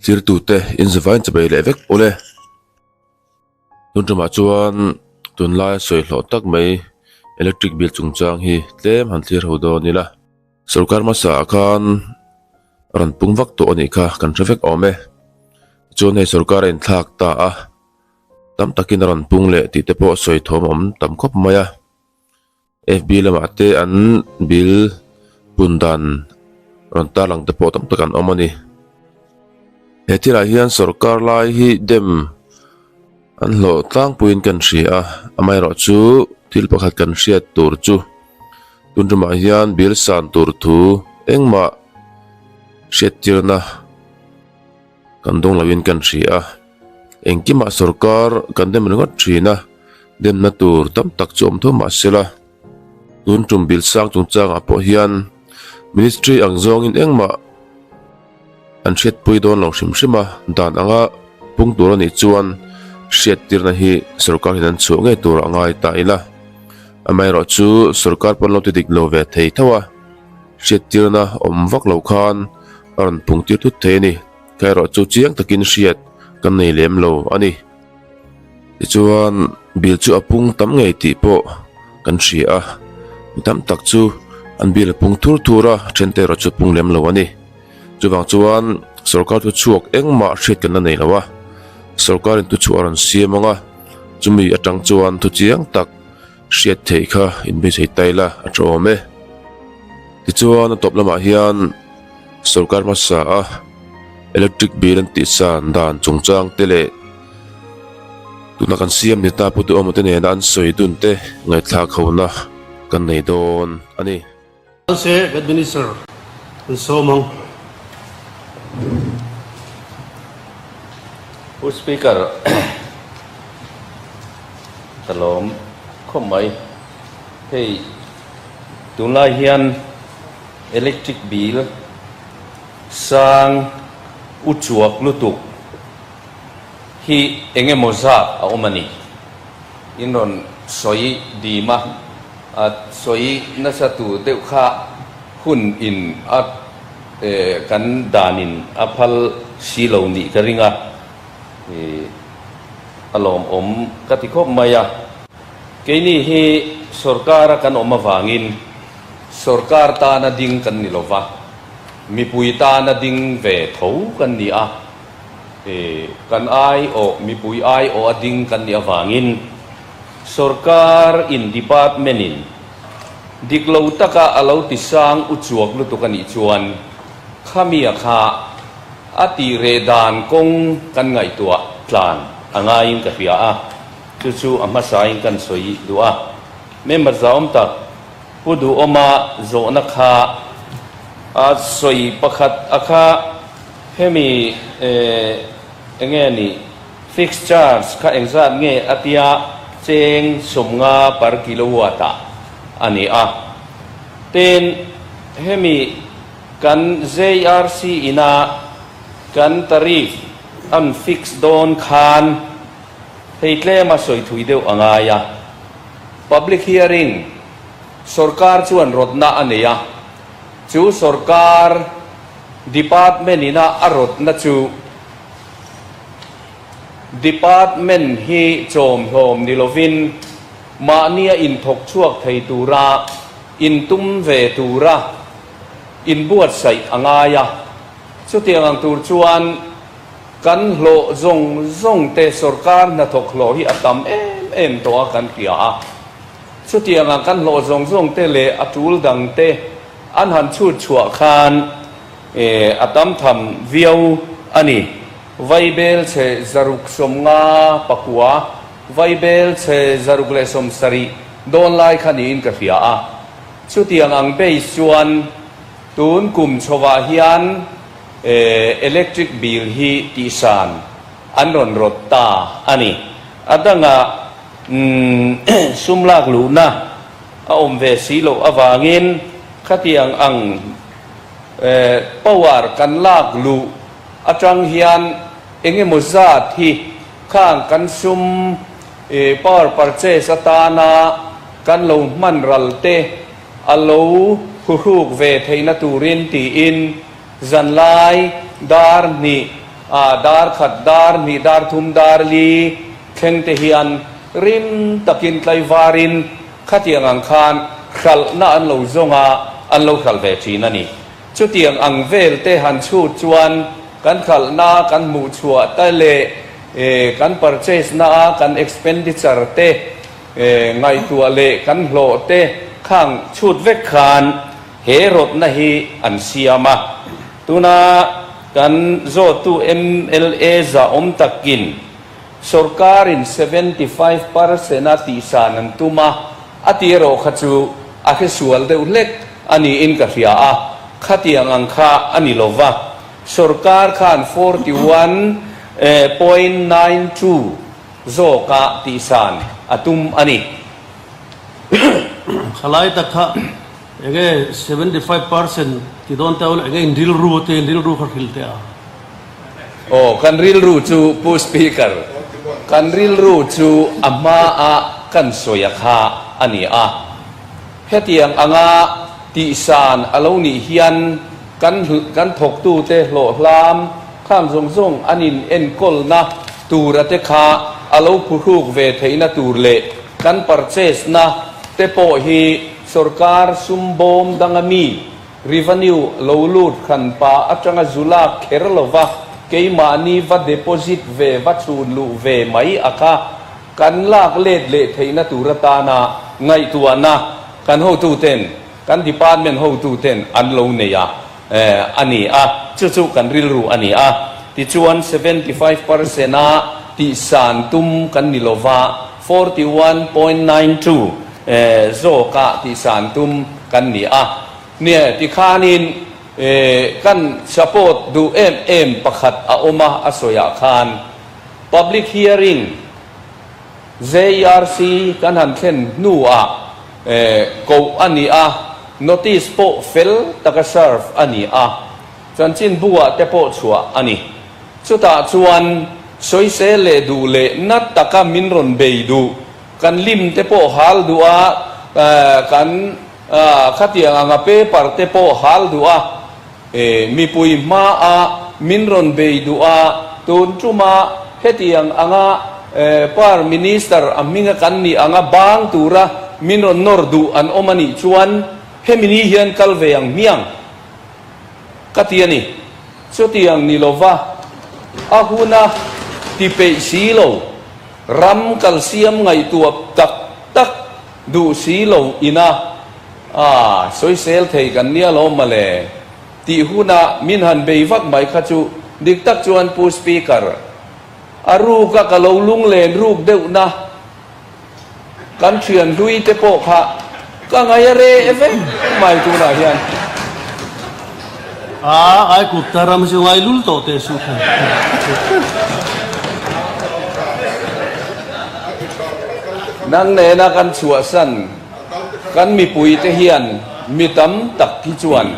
Thirtute inzavain chawei leh vek awle. Tun tumah chuan tunlaia sawi hlawh tak mai electric bill chungchang hi tlem han thlir ho dawn ila. Sorkar hmasa ah khan rawn pung vak tawh a nih kha kan hre vek awm e. Tichuan hei sorkar a inthlak ta a, tam takin a rawn pung leh tih te pawh sawi thawm a awm tam khawp mai a. FB lamah te an bill pun dan rawn tarlang te pawh tam tak an awm a ni. He thilah hian sorkar lai hi dem an hlawh tlangpuiin kan hria a, amaherawhchu thil pakhat kan hriat tur chu tun tumah hian bill san tur thu engmah hriattirna kan dawng loin kan hria a. Engkimah sorkar kan dem ringawt thin a, demna tur tam tak chu awm tho mah sela, tun tum bil sang chungchangah pawh hian ministry ang zawngin engmah an hriatpui dawn lo hrim hrim a, dan anga pung tur a nih chuan hriattirna hi sorkar hian an chhuah ngei tur a ngai ta ila. Amaherawhchu sorkar pawn lo ti dik lo ve thei tho a, hriattirna awm vak lo khan a rawn pung tir thut thei a ni. Kha erawh chu chiang takin hriat kan nei lem lo a ni. Tichuan bill chu a pung tam ngei tih pawh kan hria a, mi tam tak chu an bill a pung thur thur a, then te erawh chu a pung lem lo a ni. Chuvang chuan sorkar thu chhuak engmah hriat kan la nei lo a, sorkarin thu chhuah a rawn siam ang a, chumi atang chuan thu chiang tak hriat theih kha inbeisei ta ila a tha awm e. Tichuan a tawp lamah hian sorkar hmasa a electric bill an tih san dan chungchang te leh tuna kan siam ni ta pu Duhawma te nena an sawi dun te ngaihthlak hona kan nei dawn a ni. Se Vet Minister an sawm ang. Pu Speaker, ka lawm khawp mai. Hei tunlai hian electric bill sang u chuak lutuk hi eng emaw zat a awm a ni. In rawn sawi dim a, a sawi nasa tur deuh kha hun in a kan dan in a phal si lo nih ka ring a, a lawmawm ka ti khawp mai a. Keini hi sorkar a kan awm avangin sorkar tana ding kan ni lova, mipui tana ding ve tho kan ni a. Kan aiawh, mipui aiawh a ding kan nih avangin sorkar in department in dik lo taka a lo ti sang u chuak lutuk a nih chuan khami a kha a tih reh dan kawng kan ngaihtuah tlan a ngaiin ka hria a, chu chu a hmasain kan sawi duh a. Member zahawm tak Pu Duhawma zawhna kha a sawi pakhat a kha. Hemi enge ni fixed charge kha engzat nge a tia cheng 50 per kilowatt ah a ni a. Tin, hemi kan JRC ina kan tariff an fix dawn khan hei tlema sawi thui deuh a ngai a. Public hearing sorkar chuan rawtna a nei a, chu sorkar Department ina a rawtna chu Department hi chawmhlawm ni lovin mahnia inthawk chhuak thei tura intum ve tura inbuatsaih a ngai a. Chutiang ang tur chuan kan hlawh zawng zawng te sorkar hnathawk hlawh hi a tam em em tawh a kan hria a. Chutiang ang kan hlawh zawng zawng te leh a tul dang te An han chhut chhuah khan a tam tham viau a ni. Vaibel chhe 659, vaibel chhe 170 dawn lai kha niin ka hria a. Chutiang ang base chuan tun kum chhovah hian electric bill hi tihsan an rawn rawt ta a ni. A dangah sum lak luhna A awm ve si loh avangin khatiang ang power kan lak luh atang hian eng emaw zat hi khang kan sum power purchase atana kan lo hman ral te a lo huhruk ve theihna turin tiin zanlai dar hnih. Dar khat, dar hnih, dar thum, dar li thleng te hian rim takin tlaivarin khatiang ang khan hralhna an lo zawng a, an lo hralh ve thin a ni. Chutiang ang vel te han chhut chuan kan hralhna kan hmuh chhuah te leh kan purchase na a kan expenditure te ngaihtuah leh kan hlawh te khang chhut vek khan he rawtna hi an siam a. Tuna kan zawttu mla zahawm takin sorkarin 75 percent a tihsan an tum a, a tih erawh kha chu a hresual deuh hlek a niin ka hria a, khatiang ang kha a ni lo va, sorkar khan 41.92 zawka tihsan a tum a ni. Thalai tak kha Enge 75% ti dawn teh ula, enge in rilru te, in rilru kha hrilh teh a? Aw, kan rilru chu Pu Speaker, kan rilru chu a hma a kan sawi a kha a ni a. Hetiang anga tihsan a lo nih hian kan kan thawktute hlawh hlam khang zawng zawng an in enkawlna tura te kha a lo phuhruk ve theihna tur leh kan purchase na te pawh hi Sorkar sum bawm danga mi revenue lo lut hran pa atanga zu lak kher lova keimahni va deposit ve va chhun luh ve mai a kha kan lak let leh theihna tur atana ngaihtuahna kan hotuten kan department hotuten an lo nei a a ni a, chu chu kan rilru a ni a. Tichuan 75 percent a tihsan tum kan ni lova, 41.92 zawka tihsan tum kan ni a. Nia, tikhanin kan support duh em em pakhat a awm a, a sawiah khan public hearing JRC kan han thlen hnuah koh a ni a, notice pawh fel taka serve a ni a, chanchinbu-ah te pawh chhuah a ni. Chutah chuan sawisel leh duh leh na taka min rawn bei duh, kan lim te pawh hal duh a, kan khatiang anga paper te pawh hal duh a, mipui hmaa min rawn bei duh a, tun tuma hetiang anga par minister a hminga kan nih anga bang tura min rawn nawr duh an awm a nih chuan hemi ni hian kal ve ang hmiang ka ti a ni. Chutiang ni lova a huna ti peih si lo, ram kalsiam ngaihtuah tak tak duh si lo ina a sawisel thei kan nia lo mawle tih huna min han bei vak mai kha chu dik tak chuan Pu Speaker, a ruka ka lo lunglen ruk deuhna kan thian hlui te pawh kha ka ngaih a reh vek mai tunah hian. A ai kut ta ram chu ngai lul tawh teh suh kha. Nang nena kan chhuahsan kan mipui te hian mi tam tak hi chuan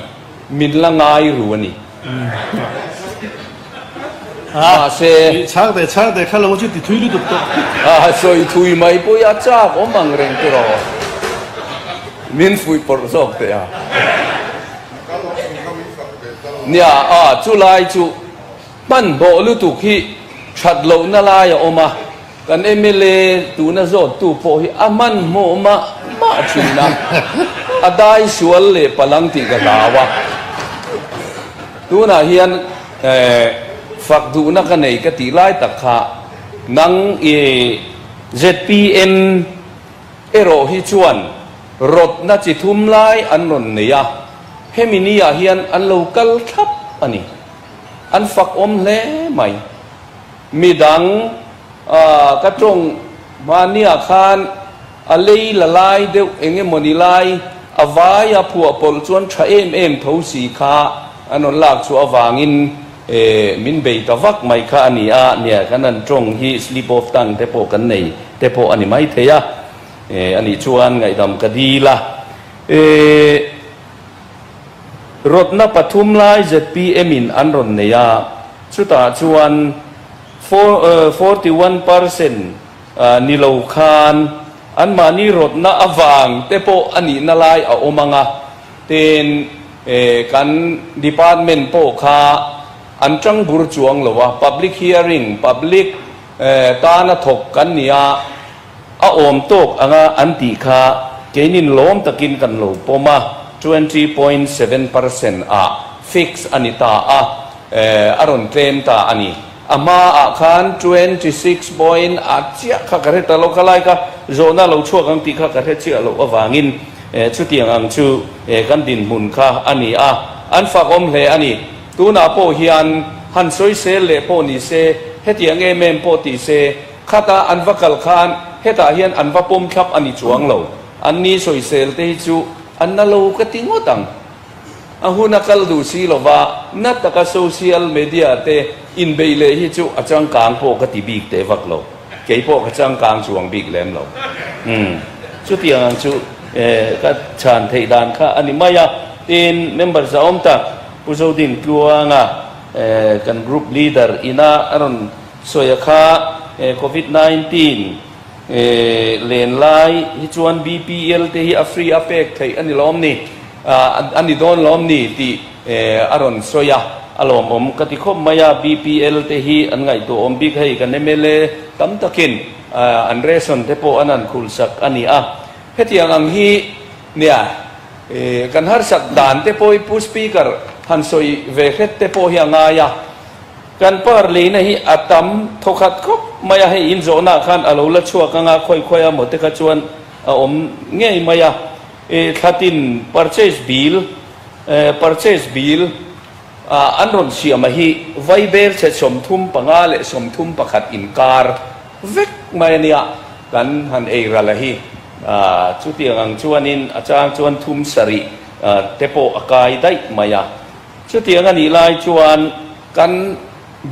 min la ngai ru a ni. Mahse. Chhang teh chhang teh kha lo chu ti thui lutuk tawh. A sawi thui mai pawh hi a chak awm ang reng tur aw. Min fuih pawrh zawk teh a. Nia a chu lai chu hmanhmawh lutuk hi that lohna lai a awm a, kan mla tuna zawttu pawh hi a hmanhmawh mah mah thin a, a dai sual leh palang tih ka hlau a. Tunah hian fak duhna ka nei ka tih lai tak kha nang i zpm erawh hi chuan rawtna chi thum lai an rawn nei a, hemi ni ah hian an lo kal thlap a ni. An fak awm hle mai. Midang ka tawng hmania khan a lei la lai deuh eng emawni lai a vai a phuah pawlh chuan tha em em tho si kha an rawn lak chhuah avangin min bei ta vak mai kha a ni a. Nia, kan han tawng hi slip of tongue te pawh kan nei te pawh a ni maithei a, a nih chuan ngaihdam ka dil a. Rawtna pathum lai zpm in an rawn nei a, chutah chuan 41% ni lo khan anmahni rawtna avang te pawh a nihna lai a awm ang a, tin kan department pawh kha. An tang bur chuang lo a, public hearing, public tana thawk kan ni a, a awm tawk anga an tih kha keinin lawm takin kan lo pawm a, 20.7% ah fix a ni ta a, a rawn tlem ta a ni. A hmaah khan 26 point a chiah kha ka hre ta lo, khalai kha zawhna lo chhuak ang tih kha ka hre chiah loh avangin chutiang ang chu kan dinhmun kha a ni a, an fak awm hle a ni. Tunah pawh hian han sawisel leh pawh ni se, hetiang em em pawh ti se, khata an va kal khan hetah hian an va pawm thlap a ni chuang lo. An ni sawisel te hi chu an na lo ka ti ngawt ang. A hun a kal duh si lova, na taka social media te inbeih leh hi chu a changkang pawh ka ti bik teh vak lo. Kei pawh ka changkang chuang bik lem lo. Umm, chutiang ang chu ka chhan theih dan kha a ni mai a. Tin, member zahawm tak Pu Zodin Tluanga kan group leader ina a rawn sawi a kha, Covid 19 len lai hi chuan BPL te hi a free a pek theih a ni lawm ni? A ni dawn lawm ni tih a rawn sawi a, a lawmawm ka ti khawp mai a, BPL te hi an ngaihtuahawm bik hei kan mla tam takin an ration te pawh an han khulsak a ni a, hetiang ang hi nia kan harsak dan te pawh hi Pu Speaker han sawi ve hret te pawh hi a ngai a, kan par leina hi a tam thawkhat khawp mai a, hei inzawhnaah khan a lo la chhuak anga khawi khawi a maw te kha chuan a awm ngei mai a. Thlatin purchase bill, purchase bill, an rawn siam a hi vaibel chhe 35 leh 31 inkar vek mai a nia, kan han ei ral a hi. Chutiang ang chuanin a chang chuan thum sarih te pawh a kai daih mai a. Chutiang a nih lai chuan kan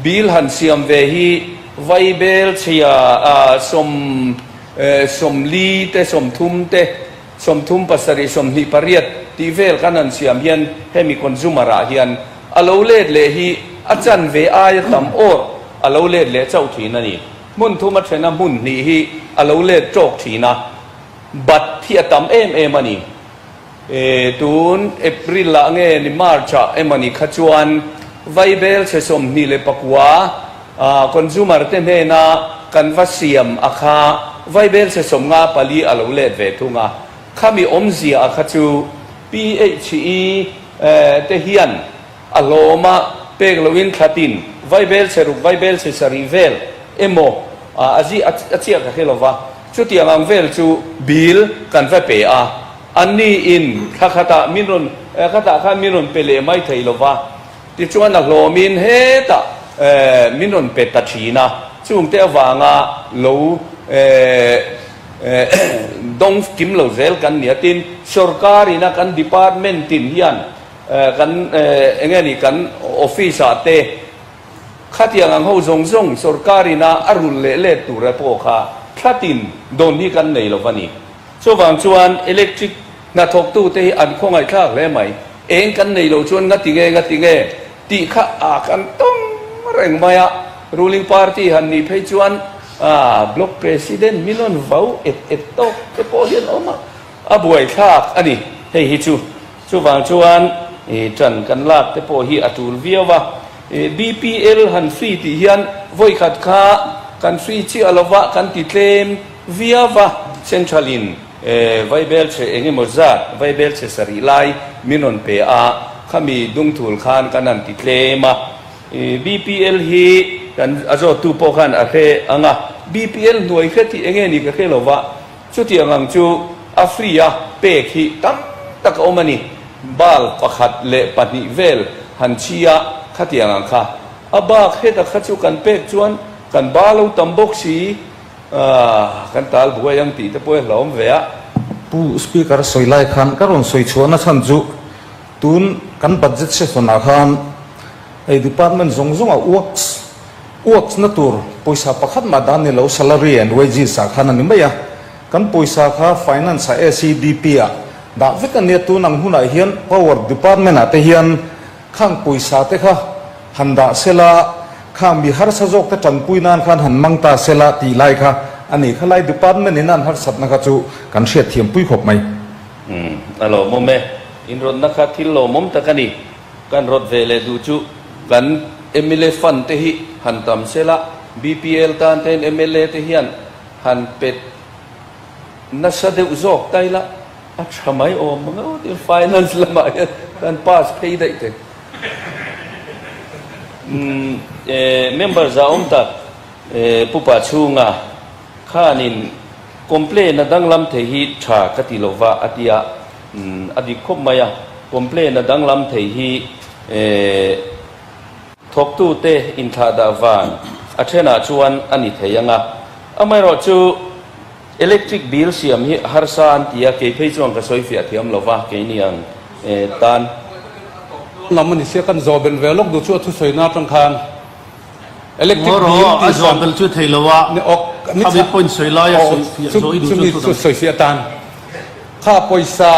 bill han siam ve hi vaibel chhia sawm 40 te 30 te 30 7 28 tih vel kan han siam hian hemi consumer ah hian a lo let leh hi a chanve aia tam awr a lo let leh chauh thin a ni. Hmun thum a then a hmun hnih hi a lo let tawk thin a, bat hi a tam em em a ni. Tun April ah nge ni March ah emawni kha chuan vaibel chhe 29 consumer te hnena kan va siam a kha vaibel chhe 54 a lo let ve thung a, khami awmzia a kha chu PHE te hian a hlawma pek loin thlatin vaibel chhe ruk vaibel chhe sarih vel emaw a chiah ka hre lova, chutiang ang vel chu bill kan va pe a. Anni in thla khatah min rawn khatah khan min rawn pe leh mai thei lo va, tichuan a hlawmin hetah min rawn pe ta thin a, chungte avanga lo dawng kim lo zel kan ni a, tin sorkar ina kan department tin hian kan enge ni kan office ah te Khatiang ang ho zawng zawng sorkar ina a rulh leh let tur e pawh kha thlatin dawn hi kan nei lo va ni. Chuvang chuan electric hnathawktute hi an khawngaihthlak hle mai. Eng kan nei lo chuan ngati nge ngati nge tih kha a kan tawng reng mai a. Ruling party han nih phei chuan block president min rawn vau et et tawk te pawh hi an awm a, a buaithlak a ni hei hi chu. Chuvang chuan ṭan kan lak te pawh hi a ṭul viau a. BPL han free tih hian vawikhat kha kan free chiah lo va, kan ti tlem viau va. Central in vaibel chhe eng emaw zat, vaibel chhe sarih lai min rawn pe a, khami dungthul khan kan han ti tlem a. BPL hi kan a zawttu pawh khan a hre ang a, BPL hnuai hret hi eng nge ni ka hre lo va. Chutiang ang chu a free a pek hi tam tak a awm a ni. Bulb pakhat leh pahnih vel han chhi a khatiang ang kha. A bak heta kha chu kan pek chuan kan ba lo tam bawk si kan tal buai ang tih te pawh i hlauhawm ve a. Pu Speaker sawi lai khan ka rawn sawi chhuahna chhan chu tun kan budget session ah khan hei department zawng zawng ah works Works na tur pawisa pakhat mah dan ni lo salary and wages ah khan a ni mai a, kan pawisa kha finance ah SEDP ah dah vek a nia tun ang hunah hian power department ah te hian khang pawisa te kha han dah sela khang mi harsa zawk te tanpui nan khan han mang ta sela tih lai kha a ni kha lai department in an harsatna kha chu kan hriatthiam pui khawp mai. Umm a lawmawm e, inrawtna kha thil lawmawm tak a ni, kan rawt ve leh duh chu kan. Mla fund te hi han tam sela, BPL tan te hian mla te hian han pe nasa deuh zawk ta ila a tha mai awm ang aw tin finance lamah hian kan pass phei daih thei. Umm member za awm tak Pupa chhunga khanin complain a danglam thei hi tha ka ti lova a tia a dik khawp mai a, complain a danglam thei hi Thawktute inthlahdah vang a thenah chuan a ni thei ang a. Amaherawhchu, electric bill siam hi harsa an ti a, kei phei chuan ka sawi fiah thiam lo va, keini ang tan. Lam a ni sia, kan zawh belh ve lawk duh chu a thusawina atang khan electric bill Ngaw tih a zawh belh chu thei lo a, khami point sawi laia sawi fiah zawh i duh chuan thu dang. Sawi fiah tan kha pawisa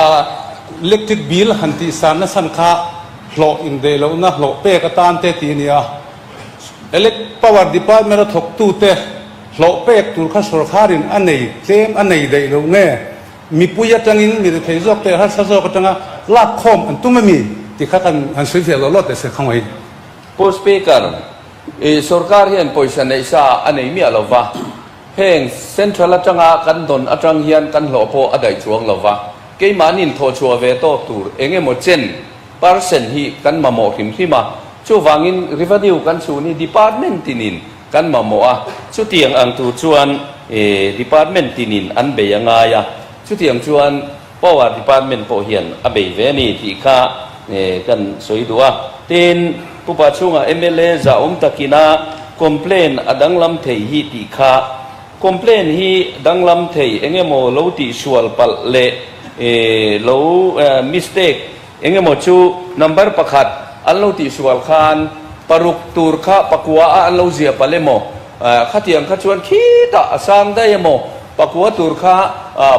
electric bill han tih san na chhan kha hlawh indeih lohna hlawh pek atan te tih a ni a, Elec Power Department a thawktute hlawh pek tur kha sawrkharin a nei tlem a nei daih loh nge mipui atangin mi rethei zawk te harsa zawk atanga lak khawm an tum a mi tih kha kan han sawi fiah loh lawt teh se khawngaih. Pu Speaker, i sawrkar hian pawisa neih sa a nei miah lo va, heng Central atanga kan dawn atang hian kan hlawh pawh a daih chuang lo va, keimahnin thawhchhuah ve tawk tur eng emaw chen Percent hi kan mamawh hrim hrim a, chuvangin revenue kan chhun hi department tinin kan mamawh a, chutiang ang tur chuan department tinin an bei a ngai a, chutiang chuan power department pawh hian a bei ve a ni tih kha kan sawi duh a. Tin, pupa chhungah mla zahawm takina complain a danglam thei hi tih kha Complain hi danglam thei eng emaw lo tihsual palh leh lo mistake eng emaw chu number pakhat an lo tihsual khan paruk tur kha pakua a an lo ziah palh emaw khatiang kha chuan khitah a sang daih emaw pakua tur kha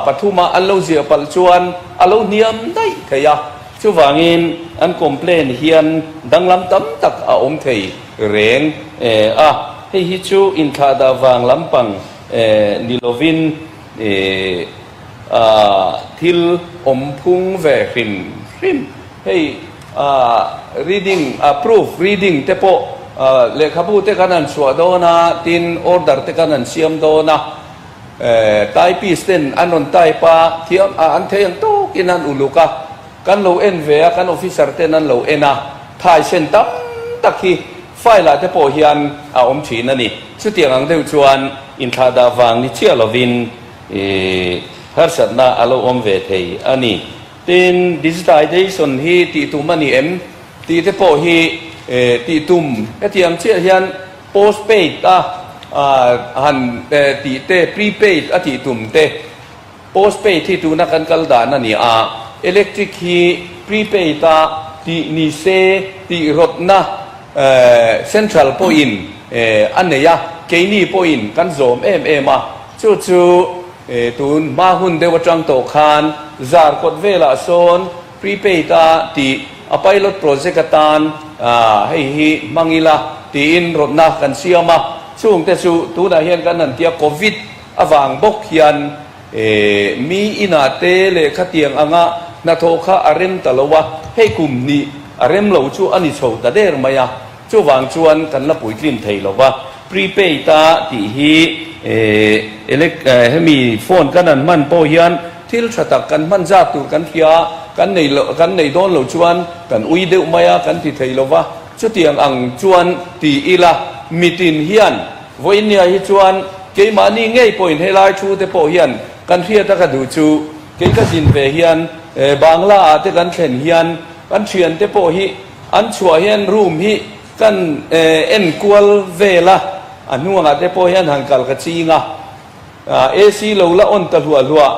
pathuma an lo ziah palh chuan a lo hniam daih thei a. Chuvangin an complain hian danglam tam tak a awm thei reng a, hei hi chu inthlahdah vang lampang ni lovin thil awm phung ve hrim hrim. Hei reading proof reading te pawh lehkhabu te kan han chhuah dawn a, tin order te kan han siam dawn a, Typist ten an rawn type a, thiam an thei ang tawkin an uluk a, kan lo en ve a, kan officer ten an lo en a, thai sen tam tak hi file ah te pawh hian a awm thin a ni. Chutiang ang deuh chuan inthlahdah vang ni chiah lovin harsatna a lo awm ve thei a ni. Tin, digitization hi tih tum a ni em tih te pawh hi tih tum hetiang chiah hian Postpaid a han tih te, prepaid a tih tum te, postpaid hi tuna kan kal dan a ni a, electric hi prepaid a tih ni se tih rawtna central pawhin a nei a, keini pawhin kan zawm em em a, chu chu tun hma hun deuh atang tawh khan zar kawt velah sawn Prepaid a tih a pilot project atan hei hi hmang ila tiin rawtna kan siam a, chungte chu tunah hian kan han tia Covid avang bawk hian mi inah te leh khatiang anga hnathawh kha a rem ta lo a, hei kum hnih a rem lo chu a ni chho ta der mai a. Chuvang chuan kan la puitlin thei lo va, prepaid a tih hi elec hemi phone kan han hman pawh hian thil tha tak kan hman zat tur kan hria a, kan nei lo kan nei dawn lo chuan kan ui deuh mai a, kan ti thei lo va, chutiang ang chuan ti ila mitin hian vawinia hi chuan keimahni ngei pawhin helai thu te pawh hian kan hriat a ka duh chu kei ka zin ve hian Bangla ah te kan thlen hian kan thiante pawh hi An chhuah hian room hi kan en kual vel a, a hnuangah te pawh hian han kal ka ching a, AC lo la on ta hluah hluah,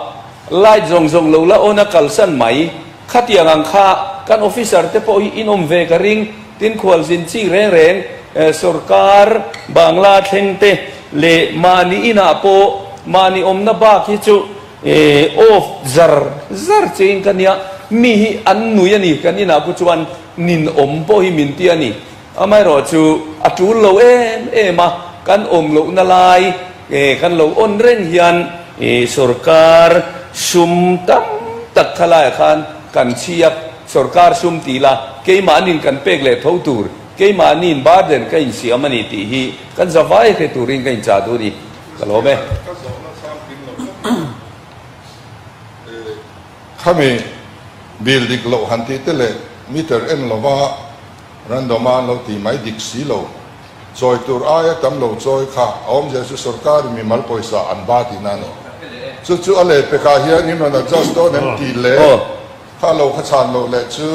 light zawng zawng lo la on a kalsan mai. Khatiang ang kha kan officer te pawh hi in awm ve ka ring, tin khualzin chi reng reng sorkar Bangla thleng te leh mahni inah pawh mahni awmna bak hi chu Off zar zar chein ka nia, mi hi an nui a ni, kan inah khu chuan nin awm pawh hi min ti a ni. Amaherawh chu a tul lo em em a, kan awm lohna lai kan lo on reng hian sorkar sum tam tak kha laiah khan kan chhiak, sorkar sum tih la keimahnin kan pek leh tho tur. Keimahniin burden ka insiam a ni tih hi kan zavai hre turin ka inchah duh a ni. Ka lawm e. Ka zawhna chhang kim lo khawp mai. Khami bill dik loh han tih te leh meter en lova random a an lo tih mai dik si lo. Chawi tur aia tam lo chawi kha a awmzia chu sorkarin mimal pawisa an ba tihna a ni. Chu chu a lehpekah hian in rawn adjust dawn em tih leh kha lo kha chhan loh leh chu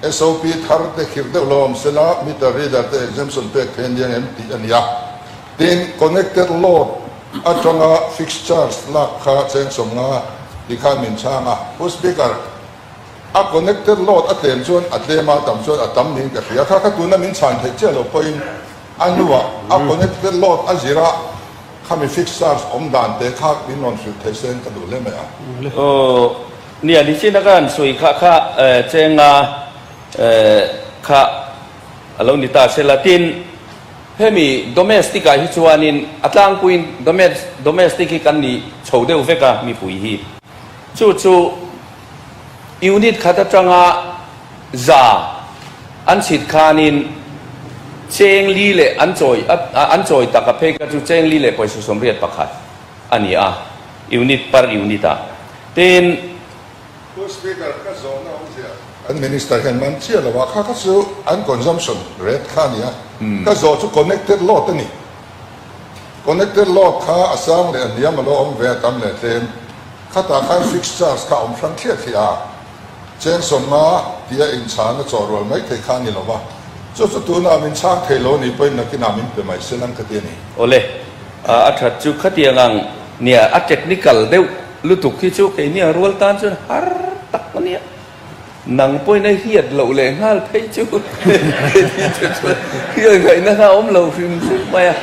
SOP thar te khirh deuh lo awm sela meter reader te exemption pek thei a nia em tih a ni a. Tin, connected load atanga fixed charge lak kha cheng 50 ti khan min chhang a. Pu Speaker. A connected load a tlem chuan a tlem a, a tam chuan a tam niin ka hria. Kha kha tuna min chhan theih chiah loh pawhin a hnuah a connected load a zir a, khami fixed charge awm dan te kha min rawn hrilh theih sen ka duh hle mai a. Aw, nia, nichina ka han sawi kha kha chenga kha a lo ni ta sela. Tin, hemi domestic ah hi chuanin a tlangpuiin domestic hi kan ni chho deuh vek a mipui hi. Chu chu Unit khat atanga za an chhit khanin cheng li leh an chawi an chawi tak a phei kha chu cheng li leh pawisa 81 a ni a, unit per unit ah. Tin. Pu Speaker, ka zawhna awmzia kan Minister hian man chiah lo a, kha kha chu an consumption rate kha a ni a, ka zawh chu connected load a ni. Connected load kha a sang leh a hniam a lo awm ve a tam leh tlem. Khatah khan fixed charge kha a awm hrang thliah thliah a, cheng 50 tia inchhana chawh rual mai thei kha a ni lo va, chu chu tunah min chhang thei lo ni pawhin nakinah min pe mai se lang ka ti a ni. Awle, a that chu khatiang ang nia, a technical deuh lutuk hi chu keini a rual tan chuan har tak a nia. Nang pawhin a hiat loh leh nghal phei chu hriat ngaihna kha a awm lo hrim hrim mai a.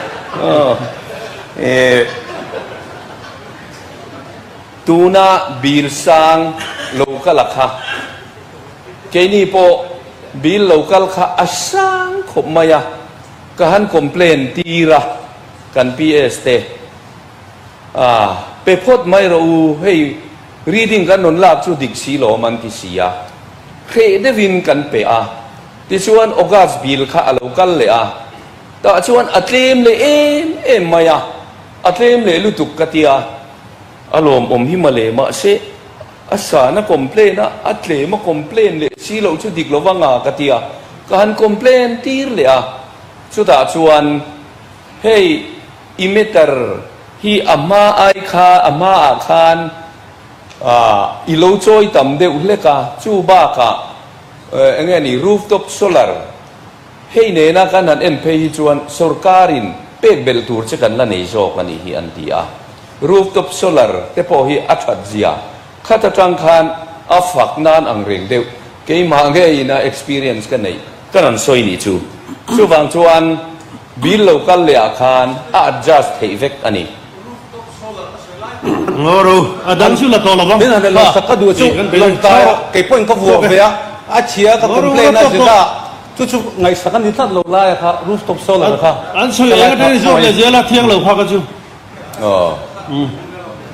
Tuna bill sang lo kal a kha, keini pawh bill lo kal kha a sang khawp mai a, ka han complain tir a kan PS te, pe phawt mai rawh u, hei reading kan rawn lak chu dik si lawm an ti si a, hreh deuhin kan pe a, tichuan August bill kha a lo kal leh a, tah chuan a tlem leh em em mai a. A tlem leh lutuk ka tia, a lawmawm hi male mahse a sana complain a, a tlem a complain leh si loh chu dik lova nga ka tia, ka han complain tir leh a, chutah chuan hei i meter hi a hma ai kha a hma ah khan i lo chawi tam deuh hlek a, chu bakah enge ni rooftop solar Hei nena kan han en phei hi chuan sorkarin pek belh tur che kan la nei zawk a nih hi an ti a. Rooftop solar te pawh hi a that zia khat atang khan a fak nan ang reng deuh keimah ngeiin a experience ka neih ka rawn sawi nih chu. Chuvang chuan bill lo kal leh ah khan a adjust theih vek a ni. Ngaw a dang chu la tawh lo vang. Min han lo sak ka duh chu lawngtlai ah kei pawhin ka vuak ve a, a chhia ka complain a zeta Chu chu ngaihsak a ni tlat lo lai a kha rooftop solar kha. An sawi eng atangin zawk leh zel a thiang lo kha ka chu. Aw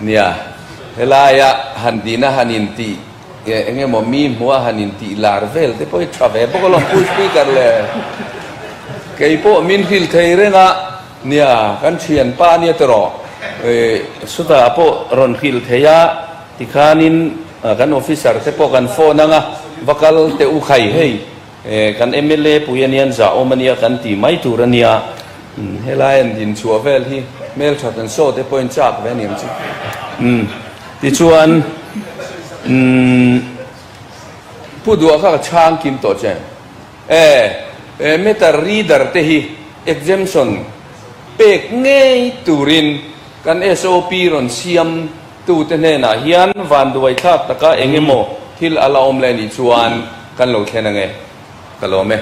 nia helaia han dina han intih eng emaw mi hmuha han intih lar vel te pawh hi tha ve bawk alawm Pu Speaker le kei pawh min hrilh thei reng a nia kan thianpa ania tawh chutah pawh rawn hrilh thei a tikhanin kan officer te pawh kan phone anga va kal teh u khai hei. Kan mla pui ania an zahawm ania kan ti mai tur ania, helai an din chhuah vel hi hmelthat an saw te pawhin chak ve aniang chu. Tichuan Pu Duha kha ka chhang kim tawh che. E meter reader te hi exemption pek ngei turin kan SOP rawn siam Tute hnenah hian vanduai thlak taka eng emaw thil a la awm leh nih chuan kan lo thlen ange. Ka lawm e.